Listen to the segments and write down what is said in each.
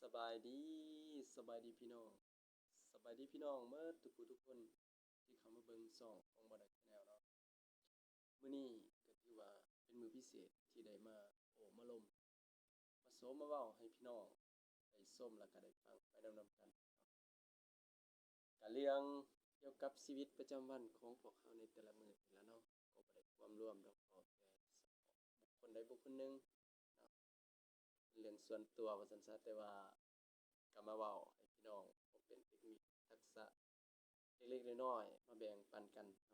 ສະບາຍດີ, ສະບາຍດີພີ່ນ້ອງ, ສະບາຍດີພີ່ນ້ອງໝົດທຸກຜູ້ທຸກຄົນທີ່ເຂົ້າມາເບິ່ງຊ່ອງຂອງບ່າວນ້ອຍ Channel ເນາະ. ມື້ນີ້ກໍຖືວ່າເປັນມື້ພິເສດທີ່ໄດ້ມາໂອ້ມາລົມ ມາໂຊມາເວົ້າໃຫ້ພີ່ນ້ອງໄດ້ຊົມ ແລ້ວກໍໄດ້ຟັງໄປນຳໆກັນເນາະ. ກະເລື່ອງກ່ຽວກັບຊີວິດປະຈຳວັນຂອງພວກເຮົາໃນແຕ່ລະມື້ນີ້ລະເນາະ, ກໍບໍ່ໄດ້ຄວາມລວມດອກ ເວົ້າແຕ່ສະເພາະບຸກຄົນໃດບຸກຄົນໜຶ່ງເນາະ, ເປັນເລື່ອງສ່ວນຕົວວ່າຊັ້ນຊະ, ແຕ່ວ່າກໍມາເວົ້າໃຫ້ພີ່ນ້ອງ ເພາະເປັນເຕັກນິກທັກສະເລັກໆນ້ອຍໆ ມາແບ່ງປັນກັນເນາະ.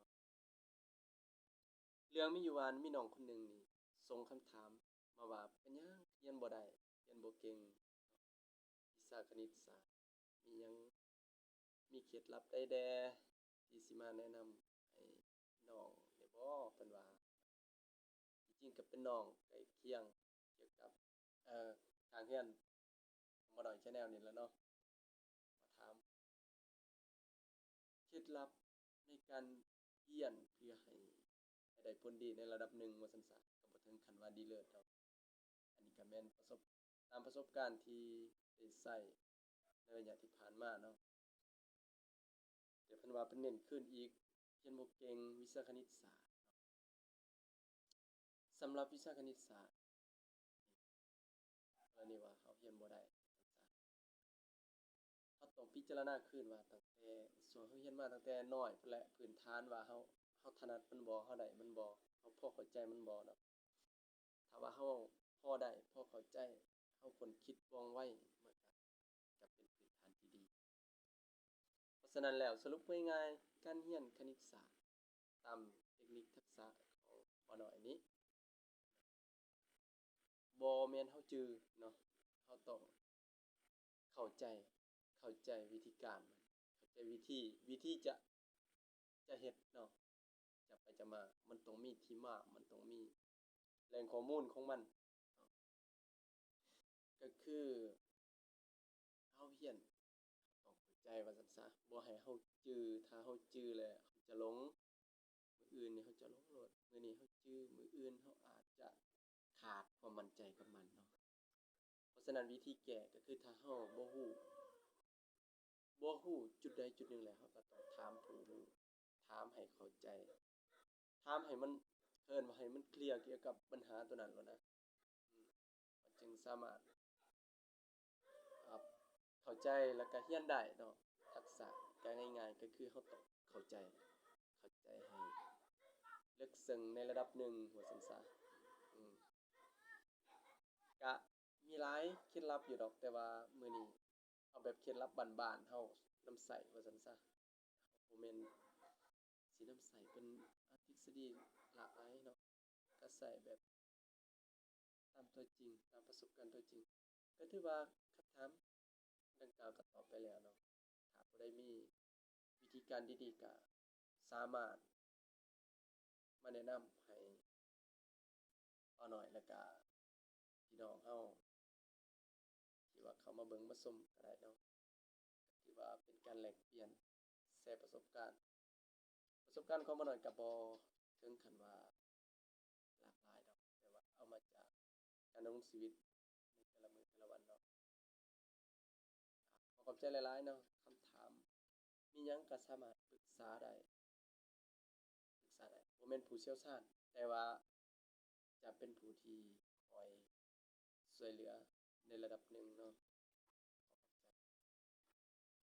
ເລື່ອງມີຢູ່ວ່າ ມີນ້ອງຄົນໜຶ່ງນີ້ສົ່ງຄຳຖາມມາວ່າ ເປັນຫຍັງຮຽນບໍ່ໄດ້ ຮຽນບໍ່ເກັ່ງ ວິຊາຄະນິດສາດ ມີຫຍັງ ມີເຄັດລັບໃດແດ່ທີ່ຊິມາແນະນຳໃຫ້ນ້ອງແດ່ບໍ່? ເພິ່ນວ່າ ທີ່ຈິງກໍເປັນນ້ອງໃກ້ຄຽງກ່ຽວກັບ ເອີ ຂ້າງເຮືອນຂອງບ່າວນ້ອຍ Channel ນີ້ແຫຼະເນາະ, ມາຖາມເຄັດລັບໃນການຮຽນເພື່ອໃຫ້ ໃຫ້ໄດ້ຜົນດີໃນລະດັບໜຶ່ງວ່າຊັ້ນຊະ, ກໍບໍ່ເຖິງຂັ້ນວ່າດີເລີດດອກ. ອັນນີ້ກໍແມ່ນປະສົບ ຕາມປະສົບການທີ່ໄດ້ໃຊ້ໃນໄລຍະທີ່ຜ່ານມາເນາະ, ແຕ່ເພິ່ນວ່າເພິ່ນເນັ້ນຄືນອີກ ຮຽນບໍ່ເກັ່ງວິຊາຄະນິດສາດ. ສຳລັບວິຊາຄະນິດສາດ ກໍລະນີວ່າເຮົາຮຽນບໍ່ໄດ້ ເຮົາຕ້ອງພິຈາລະນາຄືນວ່າ ຕັ້ງແຕ່ຊ່ວງເຮົາຮຽນມາຕັ້ງແຕ່ນ້ອຍພຸ້ນແຫຼະ, ພື້ນຖານວ່າເຮົາ ເຮົາຖະໜັດມັນບໍ່, ເຮົາໄດ້ມັນບໍ່, ເຮົາພໍເຂົ້າໃຈມັນບໍ່ເນາະ. ຖ້າວ່າເຮົາພໍໄດ້ ພໍເຂົ້າໃຈ, ເຮົາຄົ້ນຄິດວ່ອງໄວ, ມັນກໍ ກໍເປັນພື້ນຖານທີ່ດີ. ເພາະສະນັ້ນແລ້ວ ສະຫຼຸບງ່າຍໆ ການຮຽນຄະນິດສາດຕາມເຕັກນິກທັກສະຂອງບ່າວນ້ອຍນີ້ ບໍ່ແມ່ນເຮົາຈື່ເນາະ, ເຮົາຕ້ອງເຂົ້າໃຈ, ເຂົ້າໃຈວິທີການ, ເຂົ້າໃຈວິທີ ວິທີຈະ ຈະເຮັດເນາະ, ຈະໄປຈະມາ ມັນຕ້ອງມີທີ່ມາ, ມັນຕ້ອງມີແຫຼ່ງຂໍ້ມູນຂອງມັນເນາະ. ກໍຄືເຮົາຮຽນ ຕ້ອງເຂົ້າໃຈວ່າຊັ້ນຊະ, ບໍ່ໃຫ້ເຮົາຈື່, ຖ້າເຮົາຈື່ແລ້ວເຮົາຈະຫຼົງ, ມື້ອື່ນນີ້ເຮົາຈະຫຼົງໂລດ, ມື້ນີ້ເຮົາຈື່, ມື້ອື່ນເຮົາອາດຈະຂາດຄວາມໝັ້ນໃຈກັບມັນເນາະ. ເພາະສະນັ້ນ ວິທີແກ້ກໍຄື ຖ້າເຮົາບໍ່ຮູ້ ບໍ່ຮູ້ຈຸດໃດຈຸດໜຶ່ງແລ້ວ ເຮົາກໍຕ້ອງຖາມຜູ້ຮູ້, ຖາມໃຫ້ເຂົ້າໃຈ, ຖາມໃຫ້ມັນ ເອີ້ນວ່າໃຫ້ມັນເຄລຍກ່ຽວກັບບັນຫາຕົວນັ້ນໂລດນະ, ອືມ ມັນຈຶ່ງສາມາດ ອ່າ ເຂົ້າໃຈ ແລ້ວກໍຮຽນໄດ້ເນາະ. ທັກສະກໍງ່າຍໆ ກໍຄືເຮົາຕ້ອງເຂົ້າໃຈ, ເຂົ້າໃຈໃຫ້ເລິກເຊິ່ງໃນລະດັບໜຶ່ງວ່າຊັ້ນຊະ. ອືມ ກະມີຫຼາຍເຄັດລັບຢູ່ດອກ, ແຕ່ວ່າມື້ນີ້ເອົາແບບເຄັດລັບບ້ານໆເຮົານຳໃຊ້ວ່າຊັ້ນຊະ, ບໍ່ແມ່ນຊິນຳໃຊ້ເປັນ ອ່າ ທິດສະດີຫຼາຍເນາະ, ກະໃຊ້ແບບຕາມຕົວຈິງ, ຕາມປະສົບການຕົວຈິງ. ກໍຖືວ່າຄຳຖາມດັ່ງກ່າວກໍຕອບໄປແລ້ວເນາະ. ຖ້າຜູ້ໃດມີວິທີການດີໆ ກໍສາມາດມາແນະນຳໃຫ້ ປ້ານ້ອຍ ແລ້ວກະພີ່ນ້ອງເຮົາທີ່ວ່າເຂົ້າມາເບິ່ງມາຊົມກໍໄດ້ເນາະ, ຖືວ່າເປັນການແລກປ່ຽນແຊປະສົບການ. ປະສົບການຂອງປ້ານ້ອຍກໍບໍ່ເຖິງຂັ້ນວ່າຫຼາກຫຼາຍດອກ, ແຕ່ວ່າເອົາມາຈາກການດຳລົງຊີວິດໃນແຕ່ລະມື້ແຕ່ລະວັນເນາະ. ຂໍຂອບໃຈຫຼາຍໆເນາະ. ຄຳຖາມ ມີຫຍັງກໍສາມາດປຶກສາໄດ້, ປຶກສາໄດ້. ບໍ່ແມ່ນຜູ້ຊ່ຽວຊານ, ແຕ່ວ່າຈະເປັນຜູ້ທີ່ຄອຍຊ່ວຍເຫຼືອໃນລະດັບໜຶ່ງເນາະ.